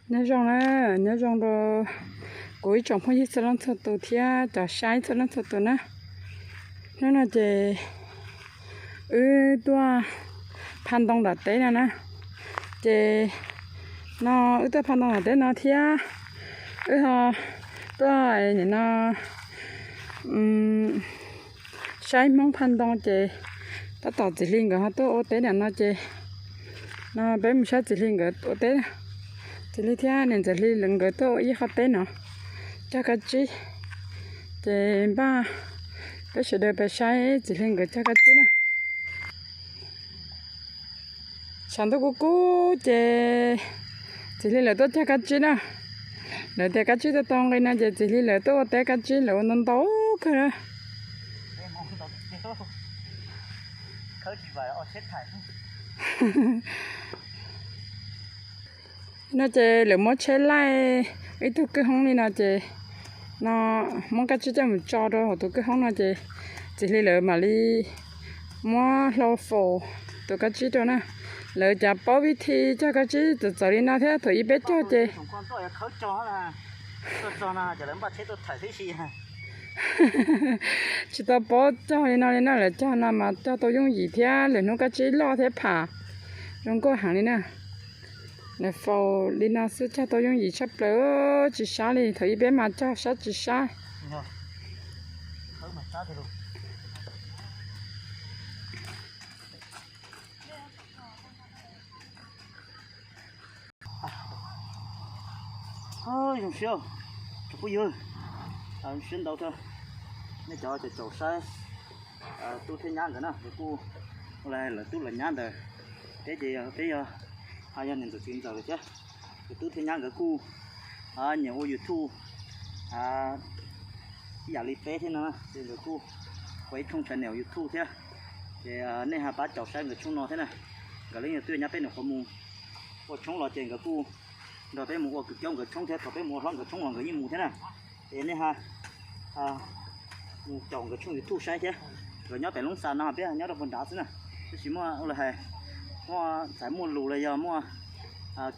Nyob zoo na, nyob zoo rau kuv ib tsoom phooj ywg txhua leej txhua tus thiab cov saib txhua leej txhua tus na. Hnub no ces wb tuaj phaj ntoo tom teb no na. Ces no wb tuaj phaj ntoo tom teb no thiab wb ho tuaj nim no saib Hmoob phaj ntoo ces tab tom txiv hli nkawd ho tuaj ua teb nram no ces no peb mus saib txiv hli nkawd ua teb. Txiv hli thiab niam ntxawm hli nkawd tuaj ua ib qho teb no cog kab tsib. Ces npaj peb sawv daws pais saib txiv hli nkawd cog kab tsib na. Tshav ntuj kub kub ces txiv hli lawv tuaj cog kab tsib na. Lawv tias kab tsib tau tau nqi no ces txiv hli lawv tuaj ua teb kab tsib lawv ua ntau ntau kawg na. No ces lawv muab tsheb laij ib tug kwj hoob li no ces no muab kab tsib coj mus tso rau hauv tus kwj hoob no ces txiv hli lawv mam li muab hlau faus tus kab tsib rau na. Lawv cas paub vij thi cog kab tsib txawv txawv li no thiab thaum ub peb cog ces tsis tau paub cog li no li na, lawv cog no mas cog tau yooj yim thiab lwm hnub kab tsib loj thiab pham zoo nkauj heev li na. Lawv faus li no xwb cog tau yooj yim tshaj plaws, tsis sab li thaum ub peb mas cog sab tsis sab. Zoo siab, tsoom phooj ywg, zoo siab ntau thiab. Nej cov caum saib tub thiab nyab nkawd na, nkawd kuj ua lawv tub lawv nyab ntawd. Peb ces peb yog, yog niam ntxawm txiv ntxawm lawm thiab. Nkawd tub thiab nyab nkawd kuj nyiam ua YouTube ib yam li peb thiab no, ces nkawd kuj ua ib tshooj channel YouTube thiab. Ces nej ho pab caum saib nkawd tshooj no thiab na. Nkawd lub nyuag twb nyob peb nram qhov mus ua tshoob los ces nkawd kuj nrog peb mus ua kwv caub nkawd tshoob thiab, thaum peb mus ua hlob nkawd tshoob los nkawd yeej mus thiab na. Ces nej ho mus caum nkawd tshooj YouTube saib thiab. Nkawd nyob pem Loob Xa no, peb nyob rau puag nrad xwb na. Tab sis muaj ua li hais, muaj ntxhais muaj lus los yog muaj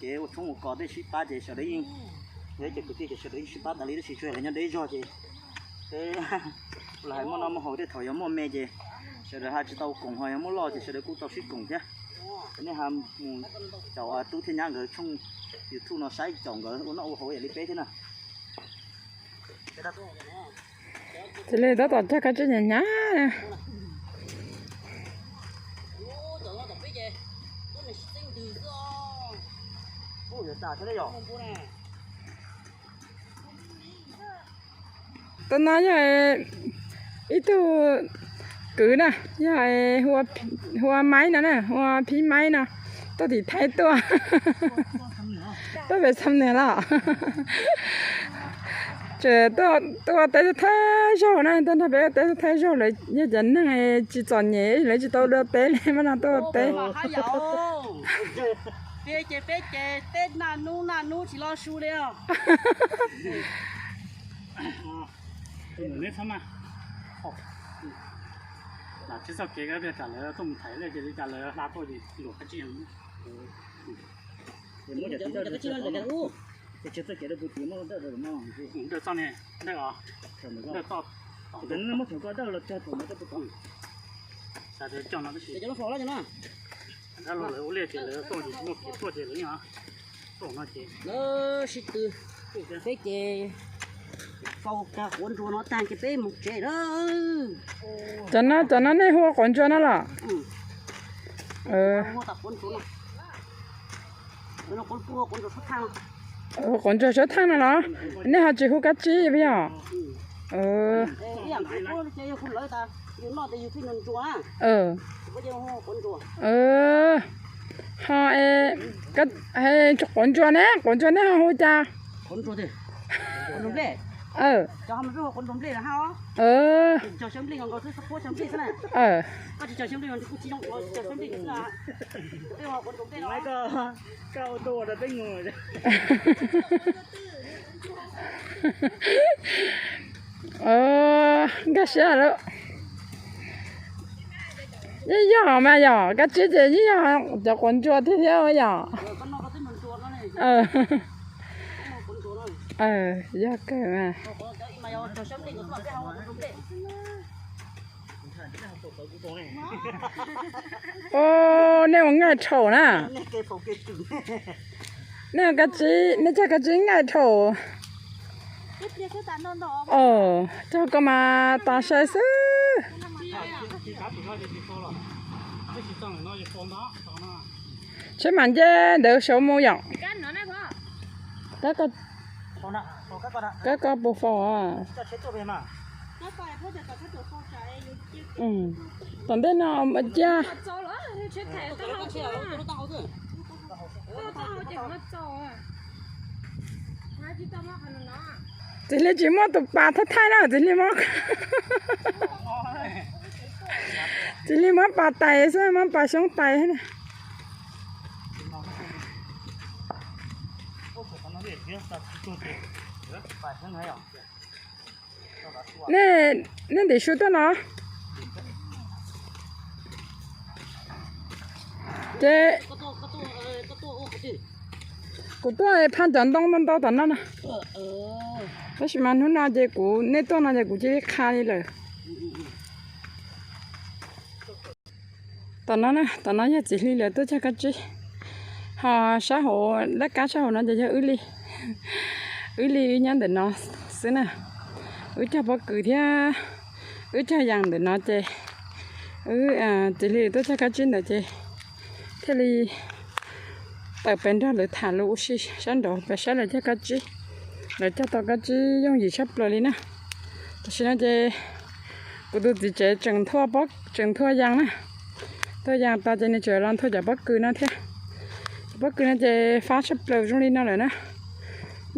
kev ua tshoob ua kos tej sib pab ces sawv daws yeej, yog ib co kwv tij ces sawv daws yeej sib pab tas li, tab sis tsuas yog lawv nyob deb zog ces peb ua li hais muaj noj muaj haus tej, thaum yog muaj me ces sawv daws ho tsis tau koom, ho yog muaj loj ces sawv daws kuj tau sib koom thiab. Nej ho mus caum tub thiab nyab nkawd tshooj YouTube no saib, caum nkawd ua noj ua haus ib yam li peb thiab na. Cia li tab tom cog kab tsib hnyav hnyav na. Tus no yog ib tug kwv na, yog hu ua Maib no na, hu ua Phib Maib no, tuaj tim Thaib tuaj, tuaj pem Xam Nuas los. Tseem tuaj ua teb thawj zaug na, tuaj nrog peb ua teb thawj zaug, lawv yog cov neeg tsis txom nyem, lawv tsis tau dua teb li mas no tuaj ua teb. Sib tw, peb ces faus kag quav ntsuag no tag ces peb mus tsev na. Cov no, cov no nej hu ua quav ntsuag no los? Quav ntsuag suab thaaj no los? Nej ho tsis hu kab tsib puas yog? Ho quav ntsuag ne, quav ntsuag nej ho hu cas? Nkag siab lawm. Yeej yog mas yom, kab tsib ces yeej yog cov quav ntsuag tiag thiab yom. Yog kawg mas. Ua, nej ua nqaij dhau na. Nej, nej cog kab tsib nqaij dhau. Cog koj mas tas sai xwb. Tsheb mas nce ntawd saum mus yom. Kab koj puas faus? Tom ntej no mas cia. Txiv Hli tsis muaj tus pas thaij thaij na, Txiv Hli muab, Txiv Hli muab pas tais xwb, muab pas xyoob tais na. Nej ntim su tuaj no. Ces kuv tuaj phaj cov ntoo ntau ntau tom no na. Tab sis mas hnub no ces kuv, nej tuaj no ces kuv cia li qha li lawm. Tom no, tom no yog Txiv Hli lawv tuaj cog kab tsib, ho sab hauv laj kab sab hauv no ces yog wb li, wb li wb nyob ntawm no xwb na. Wb cog pob kws thiab wb cog yas ntawm no ces wb, Txiv Hli tuaj cog kab tsib ntawd ces thiaj li tawm pem nrog lawv tham lus ua si sab nraud pem saib lawv cog kab tsib. Lawv cog tau kab tsib yooj yim tshaj plaws li na. Tam sim no ces kuv tus txiv tsev tseem nthua, tseem nthua yas na. Nthua yas tas ces nws tseem los nthua cov pob kws no thiab. Cov pob kws no ces fab tshaj plaws zoo li no lawm na.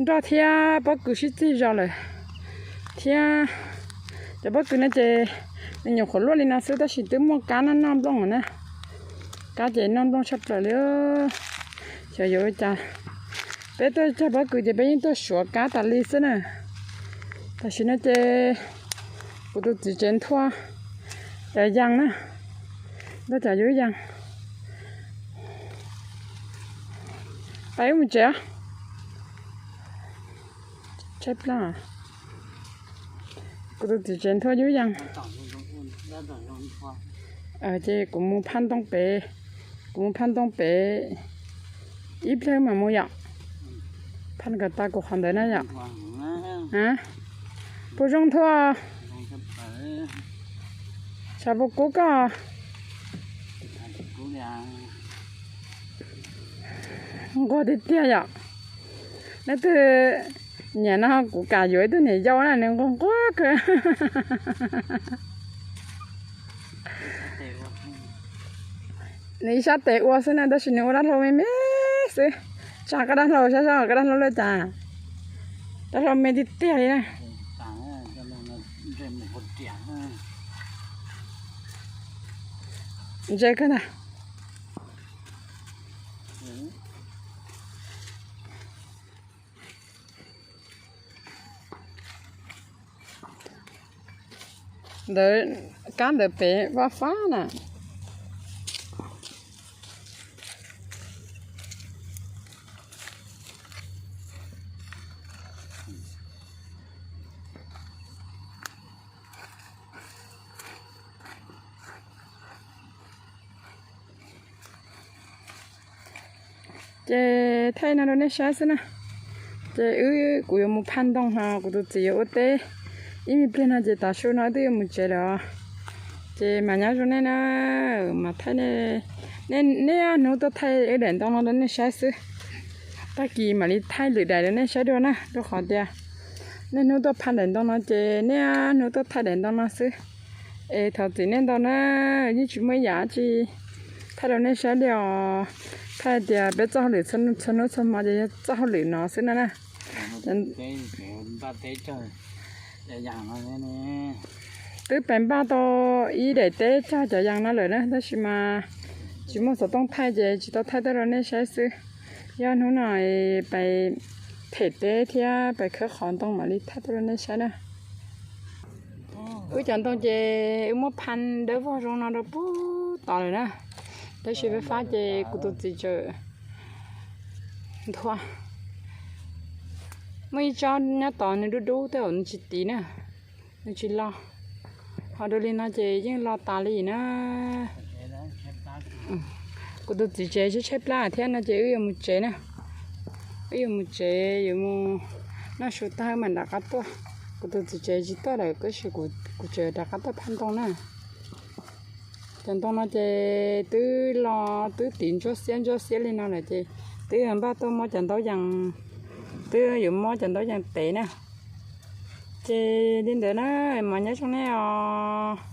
Nroj thiab pob kws sib txig zos lawm thiab. Cov pob kws no ces nws nyuam qhuav luaj li no xwb tab sis twb muaj kab noj noj nplooj na. Kab ces noj nplooj tshaj plaws li. Xyov yuav ua cas, peb tuaj cog pob kws ces peb yeej tuaj suav kab tas li xwb na. Tam sim no ces kuv tus txiv tsev nthua cov yas na, nthua cov yub yas. Pais wb mus tsev. Tshaib plab. Kuv tus txiv tsev nthua yub yas. Ces kuv mus phaj ntoo pem, kuv mus phaj ntoo pem ib pliag mam mus yom. Phaj kom tas kuv qhov ntawd na yom. Puas zoo nthua? Xyov puas kub koj. Nquag tiag tiag yom. Leej twg nyiam no kuv kam yuav ib tug niam yau na, nws nquag nquag kawg. Nws ib sab tes ua xwb na tab sis nws ua dab hlau me me xwb. Tsa koj dab hlau saib, koj dab hlau loj cas. Dab hlau me tiag tiag li na. Ntse kawg ntag. Ntawd, kab ntawd pem vaj fab na. Ces thaij no rau nej saib xwb na. Ces wb, kuv yuav mus phaj ntoo ho kuv tus txiv yuav ua teb ib me pliag no ces tav su no wb twb yuav mus tsev lawm. Ces mas nyob zoo nej na, mas thaij, nej hnub tuaj thaij wb daim ntoo no rau nej saib xwb. Tag kis mam li thaij lwm daim rau nej saib dua na, rau qhov tias nej hnub tuaj phaj daim ntoo no ces nej hnub tuaj thaij daim ntoo no xwb. Es thov txim nej ntau na, yeej tsis muaj ib yam tsi thaij rau nej saib li os. Thaij tias peb txoj hauj lwm txhua hnub txhua hmo ces yog txoj hauj lwm no xwb na na. Twb pais npaj tau ib daim teb cog cov yas no lawm na tab sis mas tsis muaj xov tooj thaij ces tsis tau thaij tuaj rau nej saib xwb. Yog hnub no pais them teb thiab pais khawb qhov ntoo mam li thaij tuaj rau nej saib na. Wb cov ntoo ces wb muab phaj dawb vog zoo no rau pug tod lawm na. Tab sis peb fab ces kuv tus txiv tseem nthua. Muaj ib tsob nyob tod nws dub dub tej zaum nws tsis tiv na, nws tsis los. Ho dua li no ces yeej los tas li na. Kuv tus txiv tsev tshaib tshaib plab thiab no ces wb yuav mus tsev na. Wb yuav mus tsev, yuav mus noj su tag mam rov qab tuaj. Kuv tus txiv tsev tsis tuaj lawm tab sis kuv tseem rov qab tuaj phaj ntoo na. Cov ntoo no ces twb los twb tiv ntsuab xiab ntsuab xiab li no lawm ces twb npaj tuaj muab cov ntaub yees, twb yuav muab cov ntaub yees tev na. Ces li ntawd na, mas nyob zoo nej os.